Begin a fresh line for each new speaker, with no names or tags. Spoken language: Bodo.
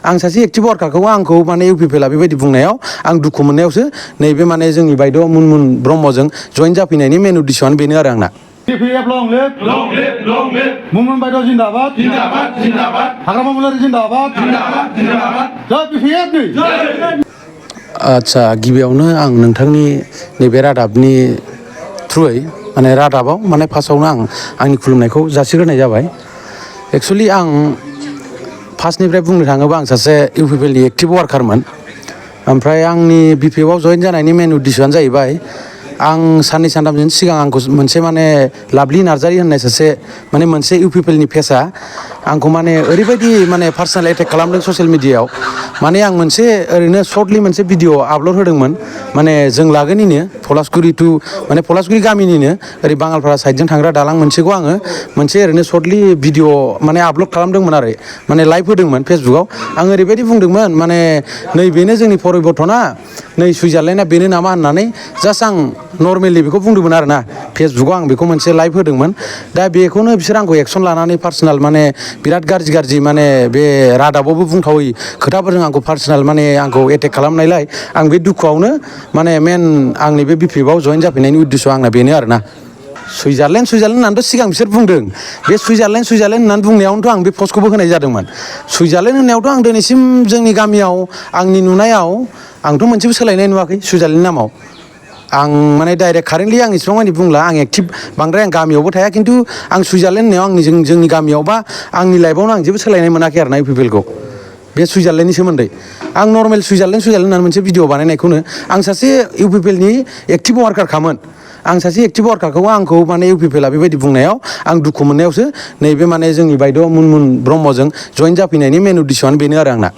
आं सासे एक्टिभ वार्कारखौ आंखौ माने इउपिपिएलआ बेबायदि बुंनायाव आं दुखु मोननायावसो नैबे माने जोंनि बायद' मुनमुन ब्रह्मजों जइन जाफैनायनि मेन उद्देश्यआनो बेनो आरो आंना।
PPF long live, long live, long live. Munmun बायद' जिन्दाबाद, जिन्दाबाद, जिन्दाबाद. हाग्रामा मुलारि जिन्दाबाद, जिन्दाबाद, जिन्दाबाद. जय PPF नै.
आच्छा गिबियावनो आं नोंथांनि नैबे रादाबनि थ्रुयै माने रादाबाव माने फार्स्टआवनो आंनि खुलुमनायखौ जासिग्रोनाय जाबाय। एक्सुवेलि आं फार्स्टनिफ्राय बुंनो थाङोबा आं सासे इउपिपिएलनि एक्टिभ वार्कारमोन। ओमफ्राय आंनि बिपिएफआव जइन जानायनि मेन उद्देश्यआनो जाहैबाय आं साननै सानथामसो सिगां आंखौ मोनसे माने लाभलि नार्जारि होननाय सासे माने मोनसे इउपिपिएलनि फेसआ आंखौ माने ओरैबायदि माने पार्सनेल एटेक खालामदों ससियेल मिडियायाव। माने आं मोनसे ओरैनो सर्टलि मोनसे भिडिअ आपल'ड होदोंमोन माने जों लागोनिनो पलासगुरि टु माने पलासगुरि गामिनिनो ओरै बाङालपारा साइडजों थांग्रा दालां मोनसेखौ आङो मोनसे ओरैनो सर्टलि भिडिअ माने आपल'ड खालामदोंमोन आरो माने लाइभ होदोंमोन फेसबुकआव। आं ओरैबायदि बुंदोंमोन माने नैबेनो जोंनि परिबर्तना नै सुइजारलेण्डआ बेनो नामा होननानै जास्ट आं नर्मेलि बेखौ बुंदोंमोन आरो ना फेसबुकआव आं बेखौ मोनसे लाइभ होदोंमोन। दा बेखौनो बिसोर आंखौ एक्सन लानानै पार्सनेल माने बिराद गाज्रि माने बे रादाबावबो बुंथावै खोथाफोरजों आंखौ पार्सनेल माने आंखौ एटेक खालामनायलाय आं बे दुखुआवनो माने मेन आंनि बे बिपिएफआव जइन जाफैनायनि उद्देश्यआ आंना बेनो आरोना। सुइजारलेण्ड होननानैथ' सिगां बिसोर बुंदों बे सुइजारलेण्ड होननानै बुंनायावनोथ' आं बे पस्टखौबो होनाय जादोंमोन। सुइजारलेण्ड होननायावथ' आं दिनैसिम जोंनि गामियाव आंनि नुनायाव आंथ' मोनसेबो सोलायनाय नुवाखै सुइजारलेण्डनि नामाव। आं माने डाइरेक्ट कारेन्टलि आं इसिबां मानि बुंला आं एक्टिभ बांद्राय आं गामियावबो थाया खिन्थु आं सुइजारलेण्ड होननायाव जोंनि गामियाव बा आंनि लाइफआवनो आं जेबो सोलायनाय मोनाखै आरो ना इउपिपिएलखौ बे सुइजारलेण्डनि सोमोन्दै। आं नर्मेल सुइजारलेण्ड होननानै मोनसे भिडिअ बानायनायखौनो आं सासे इउपिपिएलनि एक्टिभ वार्कारखामोन। आं सासे एक्टिभ वार्कारखौ आंखौ माने इउपिपिएलआ बेबायदि बुंनायाव आं दुखु मोननायावसो नैबे माने जोंनि बायद' मुनमुन ब्रह्मजों जइन जाफैनायनि मेन उद्देश्यआनो बेनो आरो आंना।